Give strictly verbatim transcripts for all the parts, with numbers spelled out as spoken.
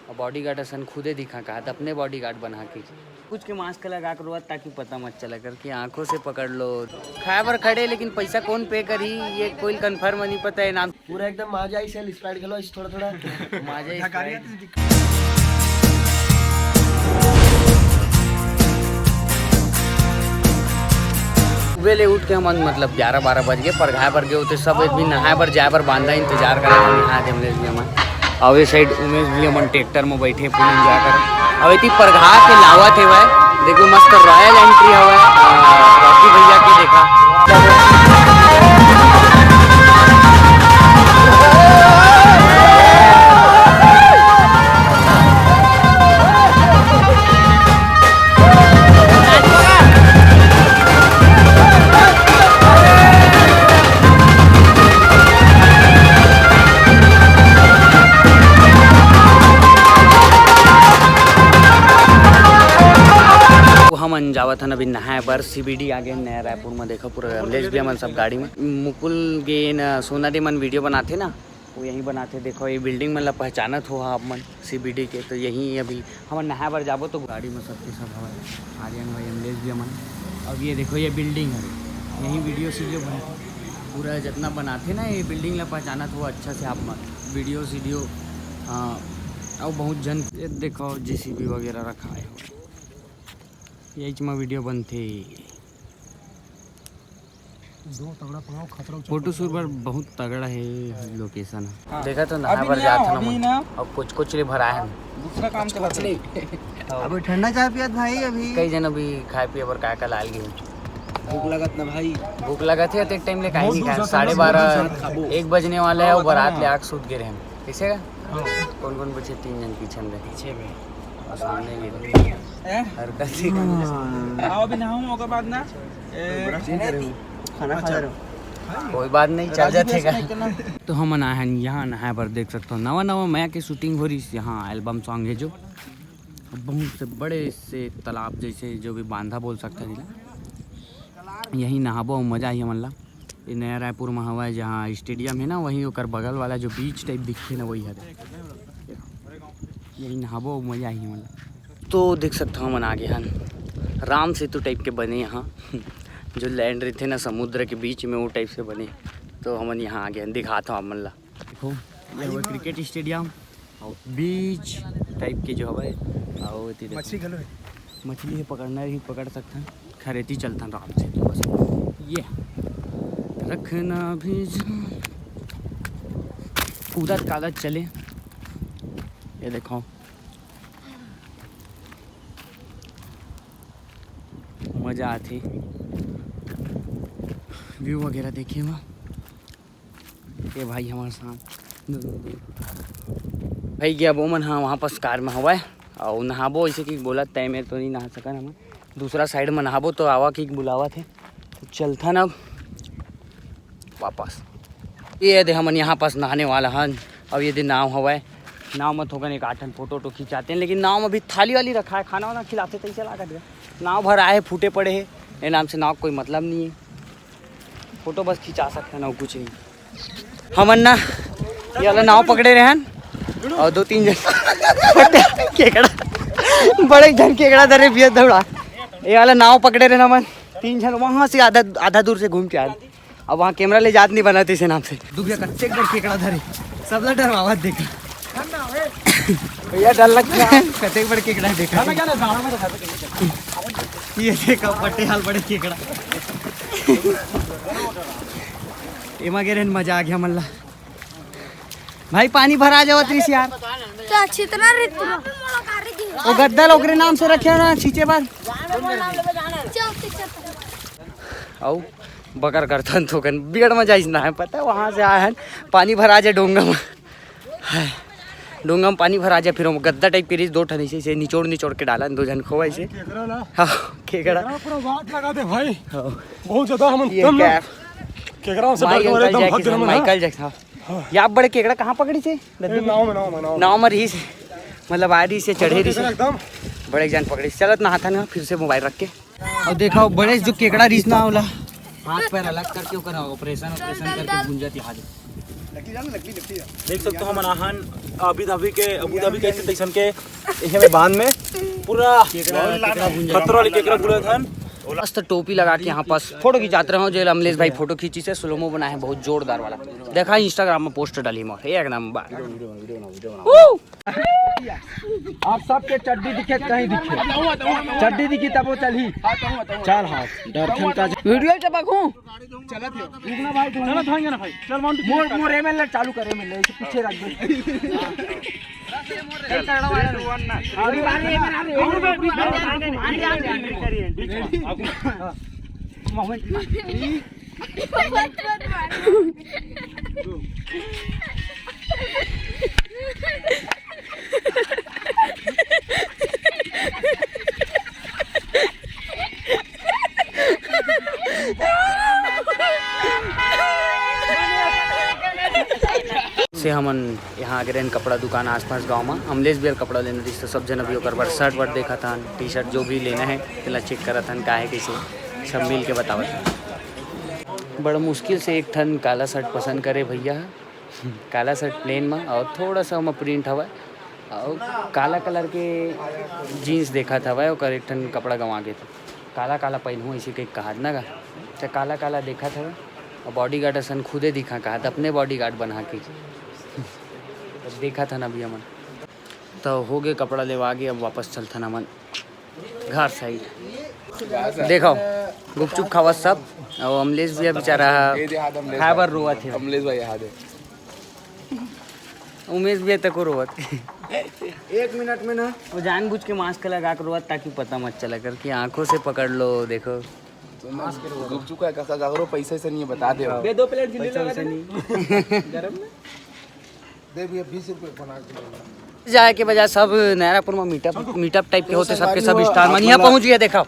Bodyguard असन खुदे दिखा कहा त अपने बॉडीगार्ड बना के कुछ के मास्क लगा के रोवत ताकि पता मत चला करके आंखों से पकड़ लो। खाए बर खड़े लेकिन पैसा कौन पे करी ये कोई कंफर्म नहीं पता है नाम। पूरा एकदम माजा ही सेल स्प्राइट घलो थोड़ा थोड़ा। माजा ही Sprite। सुबह ले उठ के हमन मतलब ग्यारह बारह बज गए परघाए बर गए होते सब आदमी नहाए बर जाए बर बांधा इंतजार करत हन। नहा दे हमले भी हमन। अउ ये साइड उमेश भी हमन ट्रैक्टर में बैठे फुल एंजॉय कर। अब इतनी परघा के लावत हेवय। देखो मस्त रॉयल एंट्री हवय। आ, रॉकी भैया के देखा। हमन जावत हन अभी नहाए बर सीबीडी आगे नया रायपुर में। देखो पूरा अमलेश भी हमन सब गाड़ी में। मुकुल गे न सोना दे मन वीडियो बनाथे ना, वो यहीं बनाथे। देखो ये बिल्डिंग मन ला पहचानत हो आप मन सीबीडी के, तो यहीं अभी हमन नहाए बर जाबो तो गाड़ी में सबके सब हवय। आर्यन भाई अमलेश भी हमन। अब ये देखो ये बिल्डिंग है, यहीं वीडियो सीडियो बनथे। पूरा जितना बनाथे ना ये बिल्डिंग ला पहचानत हो अच्छा से आप मन। वीडियो सीडियो हाँ, अउ बहुत जन ये देखो जेसीबी वगैरह रखा है। यही में वीडियो बनथे। दो तगड़ा पाँव खतरा उछल फोटो शूट बर बहुत तगड़ा है लोकेशन। हाँ। देखा तो नहा अभी बर नहीं जात आओ, हन अभी हमन। ना। अब कुछ कुछ ले भरा है। दूसरा काम चला ले। अभी ठंडा चाय पियत भाई अभी। कई जन अभी खाए पिए बर का का लाल गे। भूख लगत ना भाई। भूख लगत है तो एक टाइम ले काहे बहुत नहीं दूर खाए। से साढ़े खाना बारह, खाना खाबो। एक बजने वाला है। हाँ, वो बारात बताओ ले ना। आग सूत गे रहे हैं। कैसे का? हाँ। कौन कौन बचे? तीन जन पीछे में। पीछे में। और सामने भी। हैं? हरकत ही। आओ अभी नहाऊं ओकर बाद ना। ए, खाना खा रहे हो? कोई बात नहीं, चल जाथे का। तो हमन आए हन यहाँ नहाए बर, देख सकत हो नवा नवा मया के शूटिंग हो रही यहाँ एल्बम सॉन्ग है जो बहुत से बड़े से तालाब जैसे जो भी बांधा बोल सकत है। यहीं नहाबो अउ मजा आही हमन ला। ये नया रायपुर में हवय जहाँ स्टेडियम है ना, वहीं ओकर बगल वाला जो बीच टाइप दिखथे ना वही हरे। यहीं नहाबो अउ मजा आही हमन ला। तो देख सकत हो हमन आगे हन राम सेतु टाइप के बने यहाँ जो लैंड रहिथे ना समुद्र के बीच में वो टाइप से बने। तो हमन यहाँ आगे हन दिखात हो हमन ला। देखो ये हवय क्रिकेट स्टेडियम। अउ बीच टाइप के जो हवय अउ एती देखो। मछली घलो हे। मछली हे पकड़ना ही पकड़ सकथन। खरेती चलथन राम से तो बस ये रखना भी जा। कूदत कादत चले। ये देखो मजा आथे व्यू वगैरह देखे मा। ये भाई हमारे साथ दोनों भाई गया वो मन हाँ वहाँ पास कार में हवा है। और नहाबो ऐसे कि बोला तय में तो नहीं नहा सकन हमन। दूसरा साइड में नहाबो तो आवा कि बुलावा थे तो चलथन अब वापस। ये दे हमन यहाँ पास नहाने वाला हन। अब ये दे नाव हवा है। नाव में थोकन एक आठन फोटो वोटो खिंचाते हैं लेकिन नाव में अभी थाली वाली रखा है खाना वाना खिलाते तैसे लागत है। नाव भर आए फूटे पड़े है। ये नाम से नाव कोई मतलब नहीं है। फोटो बस खिंचा सकते हैं ना कुछ नहीं। हमन ना ये वाला नाव पकड़े रहे हन और दो तीन जन केकड़ा बड़े जन केकड़ा धरे बिया दौड़ा। ये वाला नाव पकड़े रहे हमन तीन जन वहाँ से आधा आधा दूर से घूम के आए। अब वहाँ कैमरा ले जात नहीं बना इसे नाम से। दुबिया कच्चे कर केकड़ा धरे सबला डरवावत देखा। भैया डर लगता है। कतेक बड़े केकड़ा है देखा। ये देखा बड़े हाल बड़े केकड़ा। एमा गे रहन मजा आ गया मल्ला। भाई पानी भरा जावत रहीस यार। क्या छितना रे तू? वो गद्दा ला ओकरे नाम से रखे हो ना छींचे बर। चल, चल, चल। अउ बकर करथन थोकन बिगड़ मजा आइस ना है पता है वहाँ से आए हन पानी भरा जाए डोंगा में। हाय। डोंगा में पानी भरा जाए फिर हम गद्दा टाइप के रहीस दो ठन ऐसे ऐसे निचोड़ निचोड़ के डालन दो झन खोवा ऐसे। केकरा ला? हाँ केकरा। केकरा पूरा वाट लगा दे भाई। हाँ। बहुत ज्यादा हमन ये कम क्या? केकरा से माई डर के अंकल एकदम जाके भाग गए हम, हाँ। Michael Jackson. हाँ। या बड़े केकड़ा कहाँ पकड़ी से? ए, नाव में, नाव में, नाव में। नाव में रही से। मतलब आ रही से चढ़े रही से। एकदम। बड़े जान पकड़ी चलत ना हाथा ना फिर से मोबाइल रख के। अब देखा बड़े जो केकड़ा रही ना होला। हाथ पैर अलग करके ओकर ऑपरेशन ऑपरेशन करके गुंजत यहाँ। देख सकते हो, हमन आहन अबू धाबी के, अबू धाबी कैसे तैसन के, एहे में बांध में पूरा खतरा वाले केकरा बुलत हन। मस्त टोपी लगा के यहाँ पास फोटो खिंचात रहे हो, जेल अमलेश भाई फोटो खींची से स्लोमो बनाए हैं, बहुत जोरदार वाला। देखा, Instagram में पोस्ट डाली मोर, एक नंबर। आप सबके चड्डी दिखे, कहीं दिखे, चड्डी दिखी तब वो चली। चल हाँ, डरथन का वीडियो चपकू। चलत है। रुक ना भाई, तू चलत है ना भाई। चल, one, two, three, मोर, start। मोर एमएलए चालू कर, एमएलए इसे पीछे रख दे। अरे, अरे, अरे, अरे, अरे, अरे, अरे, अरे, अरे, अरे, अरे, अरे। से हमन यहाँ आगे रहन कपड़ा दुकान आसपास गांव में, अमलेश बियर कपड़ा लेना रहिस, तो सब जन अभी ओकर बर शर्ट वर्ट देखत हन, टी शर्ट जो भी लेना है, तेला चेक करत हन, का है, कैसे, सब मिल के बतावत हन। बड़ा मुश्किल से एक ठन काला शर्ट पसंद करे भैया, काला शर्ट प्लेन में, और थोड़ा सा ओमा प्रिंट हवय, और काला कलर के जींस देखत हवय, ओकर एक ठन कपड़ा गंवा गे, तो काला काला पहनहूँ, ऐसे कहीं कहत ना गा, तो काला काला देखत हवय, और बॉडीगार्ड असन खुदे दिखा कहत, अपने बॉडीगार्ड बना के। तो देखत हन अभी हमन, तो हो गे कपड़ा लेवा गे, अब वापस चलथन हमन घर साइड। देखो, गुपचुप खावत सब, और अमलेश भैया बेचारा ये दे हाथ अमलेश खाए भाई। बर रोवत है। अमलेश भाई हाथ है। उमेश भैया तको रोवत। एक मिनट में ना। वो जानबूझ के मास्क लगा के रोवत, ताकि पता मत चला कर कि आंखों से पकड़ लो, देखो। तो ना, गुपचुप का काका, काकरो पैसा से नहीं है, बता दे। बे, दो प्लेट जल्दी पैसा लगा वैसा दे। नहीं। गरम में। दे भैया, बीस रुपये बना के दे। जाए के बजाय सब नैरापुर में मीटअप, मीटअप टाइप के होते, सबके सब स्टार मन यहाँ पहुँच गया। देखा,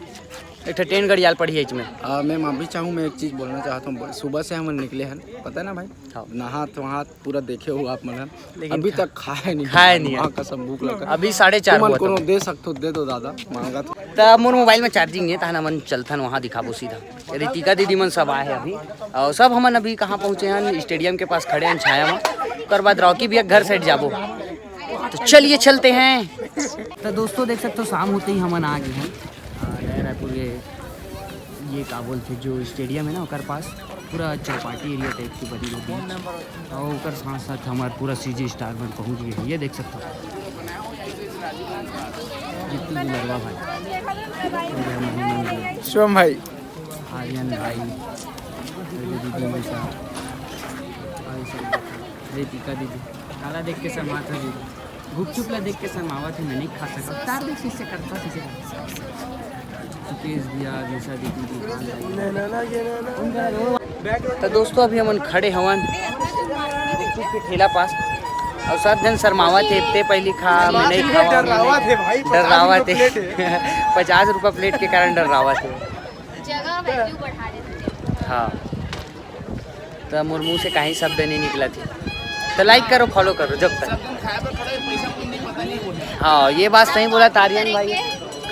एक ठो ट्रेन गड़ियाल पड़ी है इसमें। आ, मैं माफी चाहूँ, मैं एक चीज बोलना चाहता हूँ। सुबह से हम निकले हैं, पता है ना भाई? हाँ। नहात वहात पूरा देखे हो आप मन, लेकिन अभी खा-, तक खाए नहीं, खाए नहीं है। माँ कसम, भूख लगा। अभी साढ़े चार तुमन हुआ कोनो था। दे सकते हो, दे दो दादा, मांगा था। त मोर मोबाइल में चार्जिंग है, तहन हमन चलथन वहाँ दिखाबो सीधा। रितिका दीदी मन सब आए हैं अभी, और सब हमन अभी कहाँ पहुँचे हैं, स्टेडियम के पास खड़े हैं छाया में। ओकर बाद रॉकी भैया घर साइड जाबो, तो चलिए चलते हैं। तो दोस्तों, देख सकते हो, शाम होते ही हमन आ गए हैं। आ, नया रायपुर ये, ये का बोलते, जो स्टेडियम है ना, ओकर पास पूरा चौपाटी एरिया टाइप की बनी होती है। और ओकर साथ साथ हमारे पूरा सीजी स्टार में पहुँच गए हैं, ये देख सकते हो। जितनी भी लड़वा भाई, शिवम भाई, आर्यन भाई, दीदी मन का, भाई सब, रितिका दीदी, काला देख के समात है दीदी, गुपचुप ला देख के समावत है, मैं नहीं खा सकता। तार देख कैसे करता, कैसे करता। सुकेश भैया, निशा दीदी, दीदी। तो दोस्तों, अभी हमन खड़े हवन गुपचुप के ठेला पास, और सब जन शर्मावत है, ते पहली खा, मैं नहीं खावा, डर्रावत है भाई, डर्रावत है। पचास रुपया प्लेट के कारण डर्रावत है। जगह वैल्यू बढ़ा देते हैं। हाँ, तो मोर मुंह से कहीं शब्द नहीं निकला थी। तो लाइक करो, फॉलो करो जब तक। हाँ, ये बात सही बोला तारियन भाई,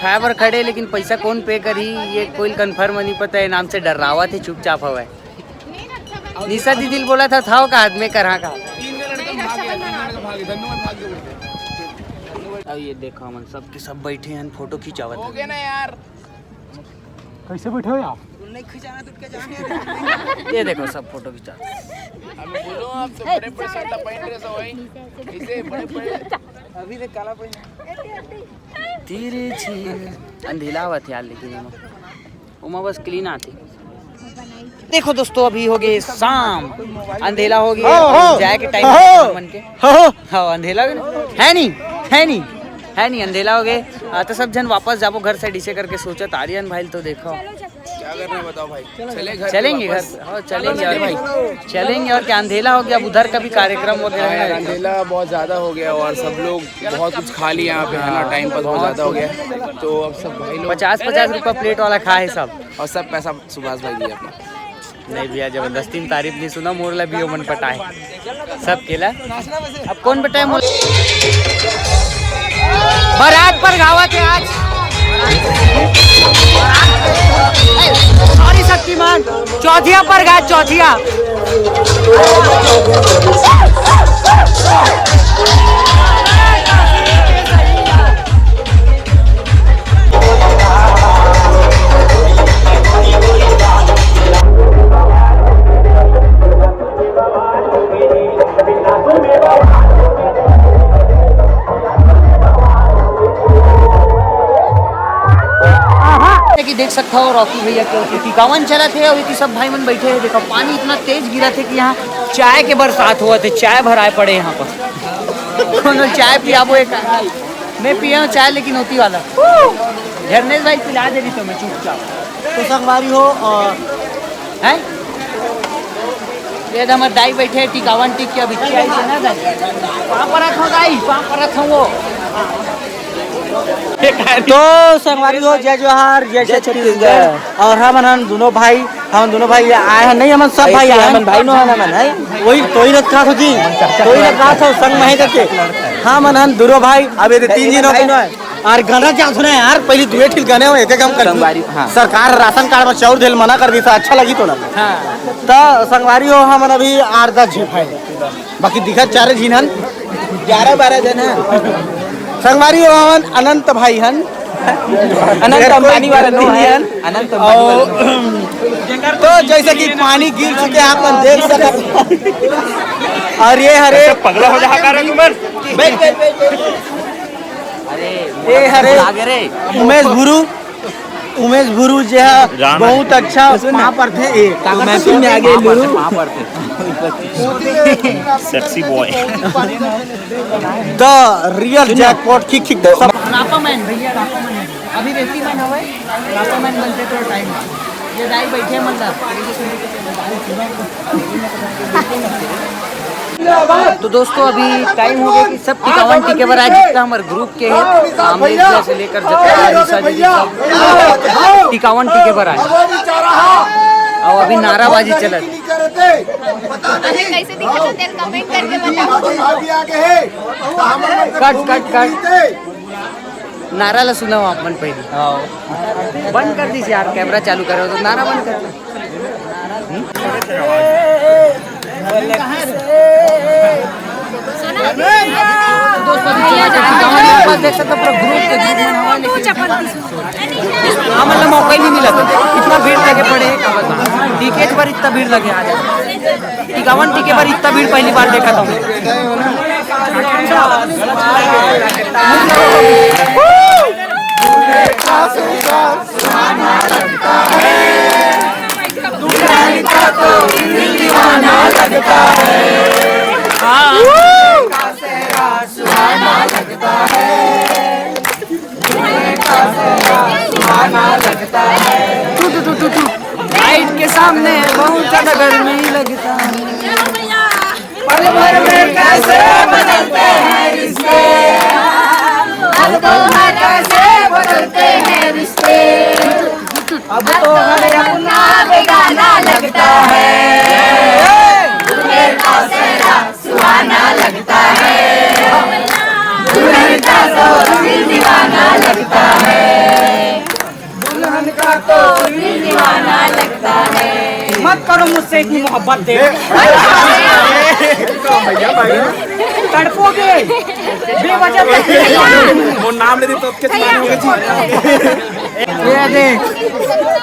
खाए बर खड़े, लेकिन पैसा कौन पे करी, ये कोई कंफर्म नहीं पता है। नाम से डर्रावत है, चुपचाप हवा है। निशा दीदी बोला था, था का आदमी करा का। अब ये देखो, हमन सब के सब बैठे हैं, फोटो खिंचावत हो गया ना यार। कैसे बैठे हो यार? ये देखो, सब फोटो खिंचा। अभी बोलो, आप तो बड़े बड़े शर्ट पहन रहे हो भाई। कैसे बड़े बड़े? अभी देख, काला पहन। तिरछी अंधेला आवत यार, लेकिन एमा, ओमा बस क्लीन आते। देखो दोस्तों, अभी हो गए शाम, अंधेला हो गया, हो, हो। जाए के टाइम हो, हो। मन के। हो, हो। हाँ, अंधेला हो गया ना? है नहीं, है नहीं, है नहीं, अंधेला हो गया। आ, तो सब जन वापस जाबो घर से, डिसे करके सोचा तारियन भाई, तो देखो। क्या करना है बताओ भाई, चले घर पे चलेंगे वापस। घर, हाँ, चलेंगे और भाई। चलेंगे और क्या, अंधेला हो गया, अब उधर का भी कार्यक्रम वगैरह हाँ यार, है। अंधेला बहुत ज्यादा हो गया और सब लोग बहुत कुछ खा लिया यहाँ पे, है ना, टाइम पास बहुत ज्यादा हो गया। तो अब सब भाई लोग पचास पचास रुपया प्लेट वाला खा है सब। और सब पैसा सुभाष भाई दिया अपना। नहीं भैया, जबरदस्ती में तारीफ नहीं सुना, मोर ला भी ओमन पटाए सब केला। अब कौन पटाए मोर? बारात पर गावत है आज। सॉरी शक्तिमान, चौथिया पर गा, चौथिया। कि देख सकत हव रॉकी भैया के ओती टिकावन चलत हे अउ एती सब भाई मन बइठे हे। देखव, पानी इतना तेज गिरत हे कि यहाँ चाय के बरसात होवत हे, चाय भराए पड़े हे यहाँ पर। कोनो चाय पियाबो एक, मैं पिए हँव चाय, लेकिन ओती वाला। झरनेश भाई पिला दे रही तो मैं चुपचाप। तो संगवारी हो, अ, हैं? ये तो हमर दाई बइठे हे, टिकावन टिक के अभी चाय से ना दाई। पाँव परत हँव दाई, पाँव परत हँव वो। तो संगवारी हो, जय जोहार, जय जय छत्तीसगढ़। छत्तीसगढ़। अउ हमन हन दुनों भाई, हमन दुनों भाई आए हन, नहीं, हमन सब भाई आए हन। हमन भाई नो हन, हमन, हैं? वही तो ही रथ कहात हँव जी, तो ही रथ कहात हँव, संग में हे करके। हमन हन दुनों भाई, अब ये तीन झिन हो गए। अउ गाना क्या सुना है यार, पहले दुए ठिल गाने हो, एक एक हम कर संगवारी, हाँ। सरकार राशन कार्ड में चाउर देल मना कर दी, अच्छा लगी तो ना। हाँ। तो संगवारी हो, हमन अभी आठ दस झिन भाई, बाकी दिखत चारे झिन हन, ग्यारह बारह झन हन। संगवारी हो, हमन अनंत भाई हन, अनंत अंबानी वाला नो हन। अनंत अंबानी वाला नो। तो जैसे कि पानी गिर चुके हैं, आप मन देख सकत। अउ ये हरे पगला हो जा, का रे तुमन? बैठ, बैठ, बैठ, बैठ। अरे, ये हरे उमेश भुरू, उमेश भुरू जे ह राणा। बहुत अच्छा पाँव परथे। ए, तो महफिल में आगे लू। पाँव परथे। Sexy boy. The real jackpot, खिक खिक। रापा मैन भैया, रापा मैन। अभी रेती मैन हवे, रापा मैन बनते थोड़ा टाइम। ये दाई बइठे मतलब। तो दोस्तों, अभी टाइम हो गया कि सब टिकावन टिके बर आए, जितना हमर ग्रुप के है, आमले भैया से लेकर जतरा, निशा दीदी सब टिकावन टिके बर आए। अउ अभी नाराबाजी चलत। अरे, कैसे दिखत हे तेल, कमेंट करके बताओ। कट, कट, कट। नारा ला सुनाओ आप मन पहले। बंद कर दीस यार, कैमरा चालू करो तो नारा बंद कर दो। दोस्तों, अभी चला जाए, गाँव में पास देख सकते हो, पूरा ग्रुप के ग्रुप में हवा लेके। हाँ, मतलब मौका ही नहीं मिला था, इतना भीड़ लगे पड़े हैं, का बताऊँ। टीके पर इतना भीड़ लगे आज। टिकावन टिके पर इतना भीड़ पहली बार देखा था। लाइट के सामने बहुत ज्यादा गर्मी लगता है। पल भर में कैसे बदलते हैं रिश्ते, अब तो हर कैसे बदलते हैं रिश्ते। अब तो हमें अपना बेगाना लगता है, दूल्हे का सेहरा सुहाना लगता है, दुल्हन का तो दिल दीवाना लगता है। दुल्हन का तो दिल दीवाना लगता है। मत करो मुझसे इतनी मोहब्बत, दे तड़पोगे बेवजह। वो नाम लेते तो के चलाने होंगे जी। ये दे,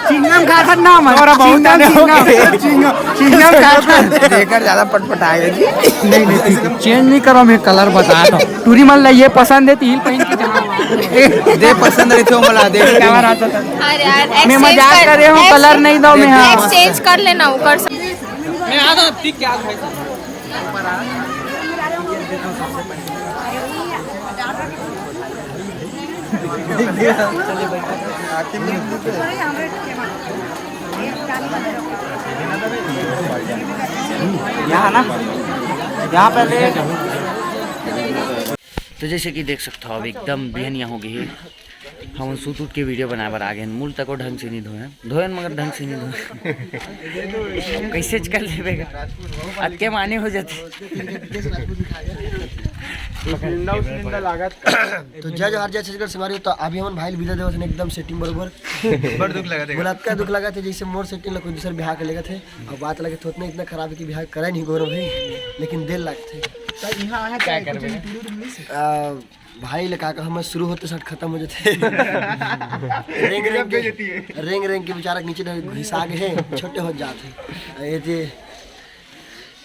चिंगम खाथन नाम है। और बहुत चिंगम, आने हो चिंगम। गए। चिंगम, चिंगम खाथन। देखकर ज्यादा पटपटाएगा जी। नहीं, नहीं, चेंज नहीं करो, मैं कलर बता रहा हूँ। टूरी मन ला ये पसंद है, तो हील पहन के जाओ। दे पसंद रहिथे, ओमन ला दे। क्या बात है? अरे यार, मैं exchange मजाक कर, कर रहे हूँ, ex-, कलर नहीं दो, मैं हाँ। Exchange कर लेना, वो कर सकते। मैं आ रहा हूँ, ठीक क्या भाई साहब? यहाँ ना, यहाँ पहले। तो जैसे कि देख सकते हो, अब एकदम बिहनिया हो गई है। हमन सूत उठ के वीडियो बनाए बर आ गए हैं। मूल तको ढंग से नहीं धोए हैं, धोए हैं मगर ढंग से नहीं धोए हैं। कैसे कर लेबे गा? अतके माने हो जाते। उस निंदा, उस निंदा लागत। तो जय जोहार, जय छत्तीसगढ़ संगवारी। तो अभी हमन भाई ल विदा देवत हन एकदम सेटिंग बरोबर। बड़ दुख लगत हे। मोला अतका दुख लगत हे, जैसे मोर सेटिंग ला कोई दूसर बिहाव कर लेगत हे। अब बात लगे तो उतना इतना खराब हे कि बिहाव करे नहीं गौरव भाई, लेकिन देर लगथे। तो यहाँ आया क्या क्या कुछ करबे? इंटरव्यू तुमने से? आ, भाई ले का कहूँ, मैं शुरू होते साथ खत्म हो जाते। रेंग रेंग के, रेंग रेंग के बेचारा के नीचे घिसा गए हैं, छोटे हो जाते हैं। ये जे,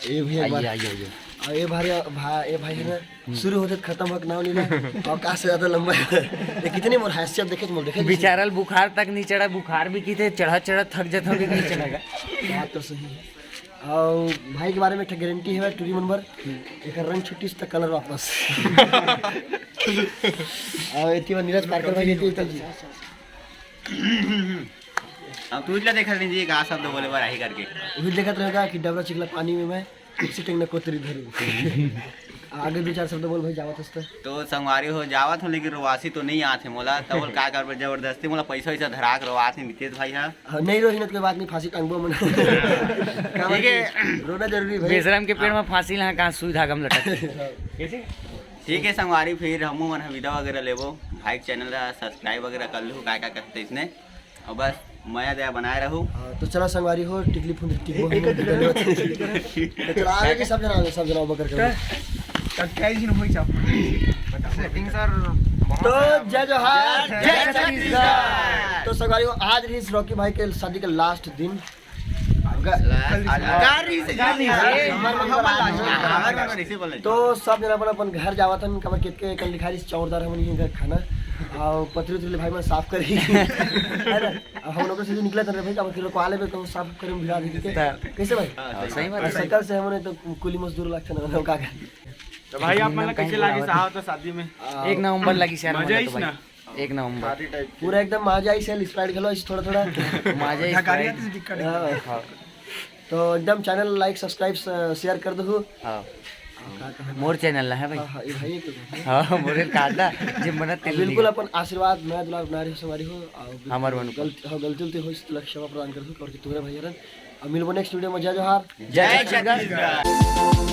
ये भी एक बार। आइए, आइए, आइए। और ये भाई, भा-, ये भाई है ना, शुरू होते तो खत्म होके नाम लेना। और का से ज्यादा लंबा है। ये कितनी मोर हैसियत देखे, मोर देखे। बेचारा ल बुखार तक नहीं चढ़ा, बुखार भी किते चढ़ा चढ़ा थक जाता हूँ, नहीं चढ़ेगा। बात तो सही है। और भाई के बारे में एक गारंटी है, टूरी मनबर, एक रंग छुट्टी से कलर वापस। और इतनी बार नीरज पारकर भाई, इतनी, इतनी। अब तू इतला देखत नहीं जी, का शब्द बोले बर आही करके। उही देखत रहेगा कि डबरा चिखला पानी में मैं कुर्सी टेंगना कोतरी धरू। आगे दो चार शब्द बोल भाई, जावत हस त। तो संगवारी हो जावत हो, लेकिन रोवासी तो नहीं आत है मोला। तब बोल का करबे, जबरदस्ती मोला पैसा वैसा धरा के रोवात है नितेश भाई हा। हाँ, नहीं रोही ना, तो कोई बात नहीं, फांसी टांगबो मन। ठीक है। रोना जरूरी भाई। बेशरम के पेड़ में फांसी ला, कहाँ सुई धागा में लटक। ठीक है संगवारी, फिर हमू मन ह विदा वगैरह लेबो। भाई के चैनल ला सब्सक्राइब वगैरह कर लू, काय काय करते इसने। और बस मया दया बनाए रहू। हाँ, तो चला संगवारी हो, टिकली फुंद टिकबो हम। तो चला आवे कि सब जना आवे, सब जना बकर कर। तब क्या ही दिन होई चाप। Setting sir. तो जय जोहार, जय छत्तीसगढ़। तो संगवारी हो, आज रही रॉकी भाई के शादी का लास्ट दिन। गाड़ी से, गाड़ी से। हमार मन पर आज। हमार मन पर ऐसे बोले। तो सब जना अपन अपन घर जावत हन, काबर केतके कल लिखा रही चौरदार हमन ही घर खाना। और पतरी उतरी ले भाई मन साफ करी। है ना? अब हम लोग से जो निकला था भाई, काबर के लोग को आले पे तो साफ करे में भिड़ा देते। कैसे भाई? हाँ, सही बात है। सकल से हमने तो कुली मजदूर लगते ना, का। तो भाई आप मन ला कैसे लागिस, आओ तो शादी में। एक नंबर लागिस यार, मजा आइस ना? एक नंबर। पूरा एकदम मजा आइस, स्प्राइट घलो आइस थोड़ा थोड़ा। मजा आइस, स्प्राइट। हाँ। तो एकदम चैनल लाइक, सब्सक्राइब, शेयर कर दो। हाँ। मोर चैनल ला है भाई। हाँ, हाँ, ये भाई तो। हाँ, मोरे काटा जे मना तेल बिल्कुल। अपन आशीर्वाद, मैं दुलार बना रही हूँ, संगवारी हो। और हमार मनु गलती, हाँ, गलती उलती होइस तो क्षमा प्रदान कर दो, और कि तुम्हारे भाई हरन। अब मिलबो नेक्स्ट वीडियो में। जय जोहार। जय छत्तीसगढ़।